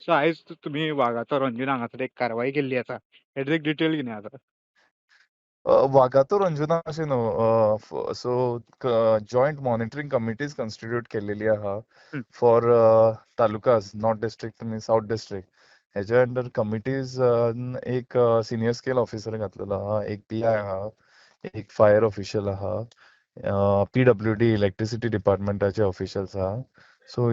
So आयज तुमी वागातोर अंजुना हांगासर एक कारवाई केल्ली आसा, हेजेर डिटेल कितें आसा? वागातोर अंजुना अशें न्हू, so joint monitoring committees constitute केलेली आहा फॉर तालुकास, नॉर्थ डिस्ट्रिक्ट आनी सावथ डिस्ट्रिक्ट. हेच्या अंडर कमिटीज एक सिनियर स्केल ऑफिसर घातलेलो आहा, एक पीआय आहा, एक फायर ऑफिशियल आहा, पीडब्ल्यूडी इलेक्ट्रिसिटी डिपार्टमेंटाचे ऑफिशियल्स आहा. So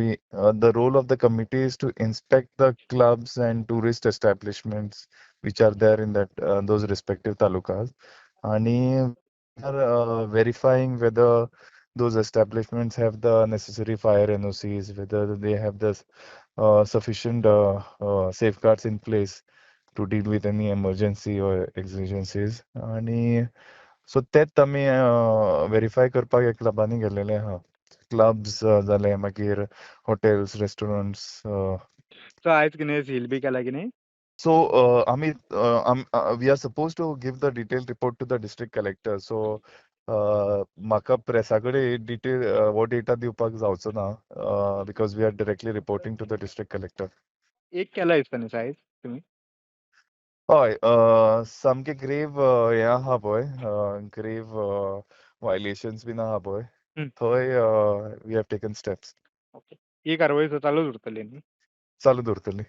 the role of the committee is to inspect the clubs and tourist establishments which are there in that those respective talukas, and are verifying whether those establishments have the necessary fire NOCs, whether they have the sufficient safeguards in place to deal with any emergency or exigencies. आणि so तेच आमी verify करपाक ह्या क्लबांनी गेल्लेले आहा. Clubs जाले, मागीर hotels, restaurants. So आयज कितें सील बी केला कितें? सो आमी we are suppose to give the detail report to the district collector. So म्हाका प्रेसा कडेन डिटेल हो डेटा दिवपाक जावचो ना because we are directly reporting to the district collector. एक केला दिसता न्ही सायज तुमी? हय, सामकें ग्रेव हें आहा पळय, ग्रेव वायलेशन्स बीन आहा पळय, थंय we have taken steps. Okay, ही कारवाई चालूच उरतली न्ही? चालू दवरतली.